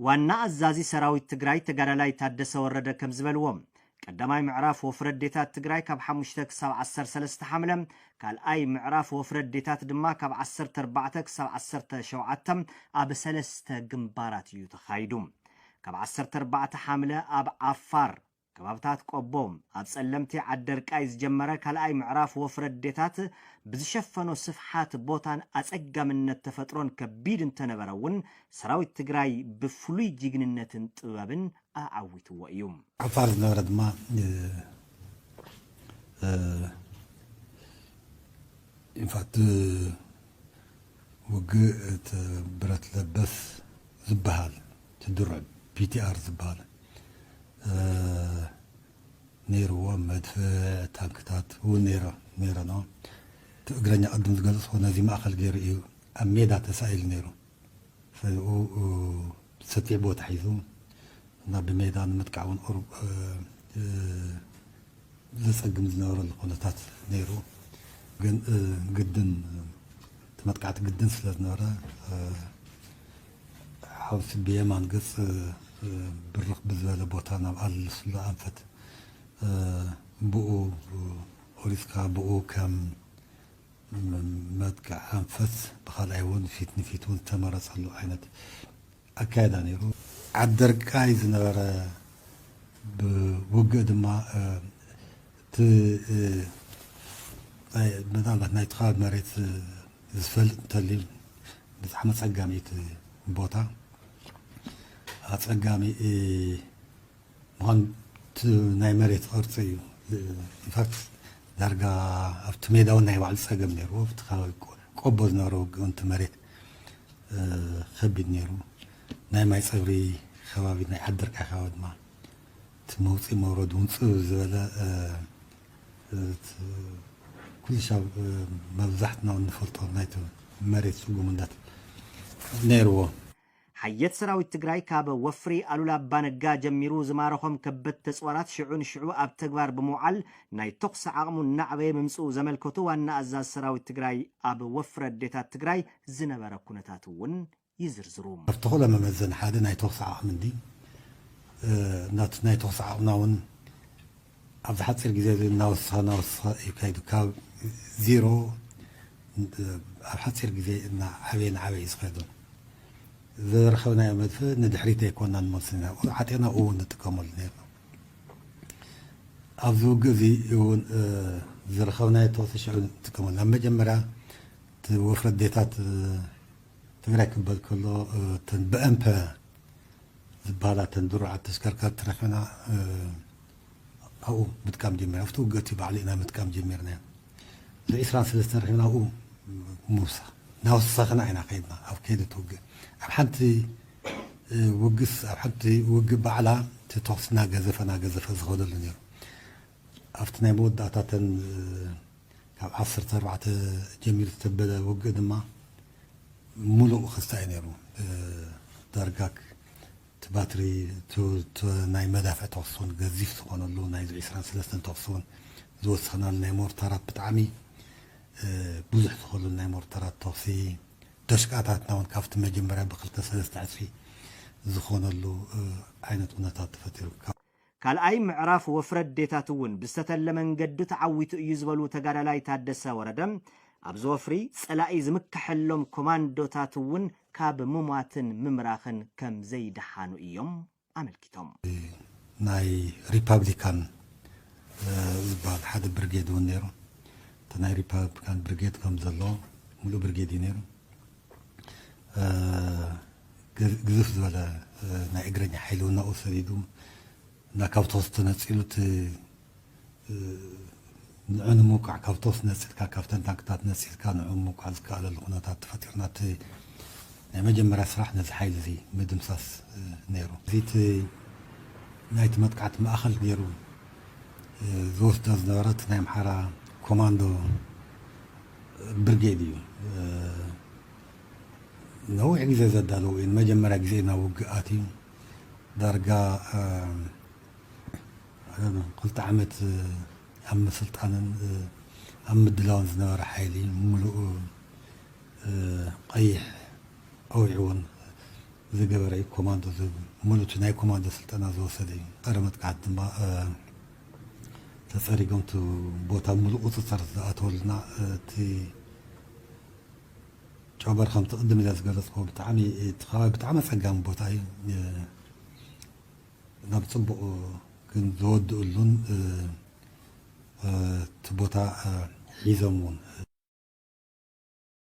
ዋና ኣዛዚ ሰራዊት ትግራይ ተጋዳላይ ታደሰ ወረደ ከም ዝበልዎ፣ ቀዳማይ ምዕራፍ ወፍሪ ኣዴታት ትግራይ ካብ ሓሙሽተ ክሳብ ዓሰርተ ሰለስተ ሓምለ፣ ካልኣይ ምዕራፍ ወፍሪ ኣዴታት ድማ ካብ ዓሰርተ ኣርባዕተ ክሳብ ዓሰርተ ሸውዓተ ኣብ ሰለስተ ግንባራት እዩ ተኻይዱ። ካብ ዓሰርተ ኣርባዕተ ሓምለ ኣብ ዓፋር፣ ከባብታት ቆቦ፣ ኣብ ጸለምቲ ዓደርቃይ ዝጀመረ ካልኣይ ምዕራፍ ወፍሪ ኣዴታት ብዝሸፈኖ ስፍሓት ቦታን ኣጸጋምነት ተፈጥሮን ከቢድ እንተነበረ እውን፣ ሰራዊት ትግራይ ብፍሉይ ጅግንነትን ጥበብን ኣዓዊትዎ እዩ። ዓፋር ዝነበረ ድማ፣ እ፣ እ፣ ኢንፋክት፣ ውግእ እቲ ብረት ለበስ ዝበሃል፣ እቲ ድሩዕ ፒ ቲ ኣር ዝበሃል፣ እ፣ ነይርዎ። መድፍዕ፣ ታንክታት እውን ነይረ-፣ ነይረኖ። እቲ እግረኛ ቅድም ዝገለጽኩ ነዚ ማእከል ገይሩ እዩ ኣብ ሜዳ ተሳኢሉ ነይሩ። ሰብኡ፣ እ፣ ሰፊሕ ቦታ ሒዙ እና ብሜዳ ንምጥቃዕ እውን ቁሩብ፣ እ፣ እ፣ ዘጸግም ዝነበረሉ ኩነታት ነይሩ። ግን፣ እ፣ ግድን፣ እ፣ እቲ መጥቃዕቲ ግድን ስለ ዝነበረ፣ እ፣ ሓውሲ ብየማን ገጽ፣ እ፣ ብርኽ ብዝበለ ቦታ ናብ ኣለስሉ ኣንፈት፣ እ፣ ብኡ፣ እ፣ ቆሪጽካ ብኡ ከም መጥቃዕ ኣንፈት፣ ብኻልኣይ እውን ፊት ንፊት እውን ዝተመረጸሉ ዓይነት ኣካይዳ ነይሩ። ዓደርቃይ ዝነበረ ብውግእ ድማ፣ እ፣ እቲ፣ እ፣ ናይ፣ ምናልባት ናይቲ ከባቢ መሬት፣ እ፣ ዝፈልጥ እንተልዩ፣ ብጣዕሚ ኣጸጋሚ እቲ ቦታ። ኣጸጋሚ፣ እ፣ ምዃን እቲ ናይ መሬት ቅርጺ እዩ። ኢንፋክት ዳርጋ ኣብቲ ሜዳ እውን ናይ ባዕሉ ጸገም ነይርዎ። ኣብቲ ከባቢ ቆ-፣ ቆቦ ዝነበረ ውግእ እውን እቲ መሬት፣ እ፣ ከቢድ ነይሩ። ናይ ማይ ጸብሪ ከባቢ፣ ናይ ዓደርቃይ ከባቢ ድማ እቲ መውጽኢ መውረድ ውንጽብ ዝበለ፣ እ፣ እ፣ እቲ ኩሉ ሻብ፣ እ፣ መብዛሕትና እውን ንፈልጦ ናይቲ መሬት ስጉምነት ነይርዎ። ሓየት ሰራዊት ትግራይ ካብ ወፍሪ ኣሉላ ኣባነጋ ጀሚሩ ዝማረኾም ከበድቲ ኣጽዋራት ሽዑ ንሽዑ ኣብ ተግባር ብምውዓል ናይ ተኹሲ ዓቕሙ እናዕበየ ምምጽኡ ዘመልከቱ ዋና ኣዛዚ ሰራዊት ትግራይ፣ ኣብ ወፍሪ ኣዴታት ትግራይ ዝነበረ ኩነታት እውን ይዝርዝሩ። ኣብቲ ኩለ መመዘኒ ሓደ ናይ ተኹሲ ዓቕሚ እንዲ፣ እ፣ ናት-፣ ናይ ተኹሲ ዓቕምና እውን ኣብዚ ሓፂር ግዜ እዚ እናወሰኸ እናወሰኸ እዩ ከይዱ። ካብ ዜሮ ኣብ ሓፂር ግዜ እናዓበየ እናዓበየ እዩ ዝኸይዱ። ዝረኸብናዮ መድፍዕ ንድሕሪት ኣይኮንና ንመልስ ኢና። ዓጢቕና እውን ንጥቀመሉ ነይርና። ኣብዚ ውግእ እዚ እውን፣ እ፣ ዝረኸብናዮ ተወሰ ሽዑ ንጥቀመሉ። ኣብ መጀመርያ እቲ ወፍሪ ኣዴታት፣ እ፣ ትግራይ ክበል ከሎ፣ እ፣ እተን ብኤምፐ ዝበሃላ እተን ድሩዓት ተሽከርከርቲ ረኺብና፣ እ፣ ኣብኡ ምጥቃም ጀሚርና። ኣብቲ ውግእ እቲ ባዕሉ ኢና ምጥቃም ጀሚርና። እዚ ዒስራን ሰለስተን ረኺብና ኣብኡ ምውሳኽ። እናወሰኽና ኢና ከይድና ኣብ ከይዲ እቲ ውግእ። ኣብ ሓንቲ፣ እ፣ ውግስ፣ ኣብ ሓንቲ ውግእ ባዕላ እቲ ተኹሲ እናገዘፈ፣ እናገዘፈ ዝኸደሉ ነይሩ። ኣብቲ ናይ መወዳእታተን፣ እ፣ ካብ ዓሰርተ ኣርባዕተ ጀሚሩ ዝተበለ ውግእ ድማ ሙሉእ ክስታይ ነይሩ። እ፣ ዳርጋ ክ-፣ እቲ ባትሪ፣ እቲ፣ እቲ ናይ መዳፍዕ ተኹሲ እውን ገዚፍ ዝኾነሉ፣ ናይዚ ዒስራን ሰለስተን ተኹሲ እውን ዝወሰኽናሉ፣ ናይ ሞርታራት ብጣዕሚ፣ እ፣ ብዙሕ ዝኾነሉ ናይ ሞርታራት ተኹሲ፣ ደሽቃታትና እውን ካብቲ መጀመርያ ብክልተ ሰለስተ ዕፅፊ ዝኾነሉ፣ እ፣ ዓይነት ኩነታት ተፈጢሩ። ካልኣይ ምዕራፍ ወፍሪ ኣዴታት እውን ብዝተተለ መንገዲ ተዓዊቱ እዩ ዝበሉ ተጋዳላይ ታደሰ ወረደ፣ ኣብዚ ወፍሪ ጸላኢ ዝምከሐሎም ኮማንዶታት እውን ካብ ምሟትን ምምራኽን ከም ዘይደሓኑ እዮም ኣመልኪቶም። ናይ ሪፓብሊካን፣ እ፣ ዝበሃል ሓደ ብርጌድ እውን ነይሩ። እቲ ናይ ሪፓብሊካን ብርጌድ ከም ዘሎ ሙሉእ ብርጌድ እዩ ነይሩ። እ፣ ግ-፣ ግዝፍ ዝበለ፣ እ፣ ናይ እግረኛ ሓይሊ እውን ናብኡ ሰዲዱ እና ካብ ተኹሲ ተነጺሉ እቲ፣ እ፣ ንዑ ንምውቃዕ ካብ ተኹሲ ነጺልካ፣ ካብተን ታንክታት ነጺልካ ንዑ ምውቃዕ ዝከኣለሉ ኩነታት ተፈጢርና። እቲ ናይ መጀመርያ ስራሕ ነዚ ሓይሊ እዚ ምድምሳስ፣ እ፣ ነይሩ። እዚ እቲ ናይቲ መጥቃዕቲ ማእኸል ገይሩ፣ እ፣ ዝወስዶ ዝነበረ እቲ ናይ ኣምሓራ ኮማንዶ ብርጌድ እዩ። እ፣ ነዊሕ ግዜ ዘዳለዉ እዩ። ንመጀመርያ ግዜ ናብ ውግእ ኣትዩ። ዳርጋ፣ እ፣ I don't know፣ ክልተ ዓመት፣ እ፣ ኣብ ምስልጣንን፣ እ፣ ኣብ ምድላውን ዝነበረ ሓይሊ፣ ሙሉእ፣ እ፣ ቀይሕ ቀዊዕዎን ዝገበረ እዩ። ኮማንዶ ዝብል ሙሉእ እቲ ናይ ኮማንዶ ስልጠና ዝወሰደ እዩ። ጸረ መጥቃዕቲ ድማ ተጸሪጎም እቲ ቦታ ሙሉእ ቁጽጽር ዝኣተወልና እቲ ጨበር ከምቲ ቅድም ኢለ ዝገለጽኩ ብጣዕሚ እቲ ከባቢ ብጣዕሚ ኣጸጋሚ ቦታ እዩ። ናብ ጽቡቕ ግን ዝወድእሉን እቲ ቦታ ሒዞም እውን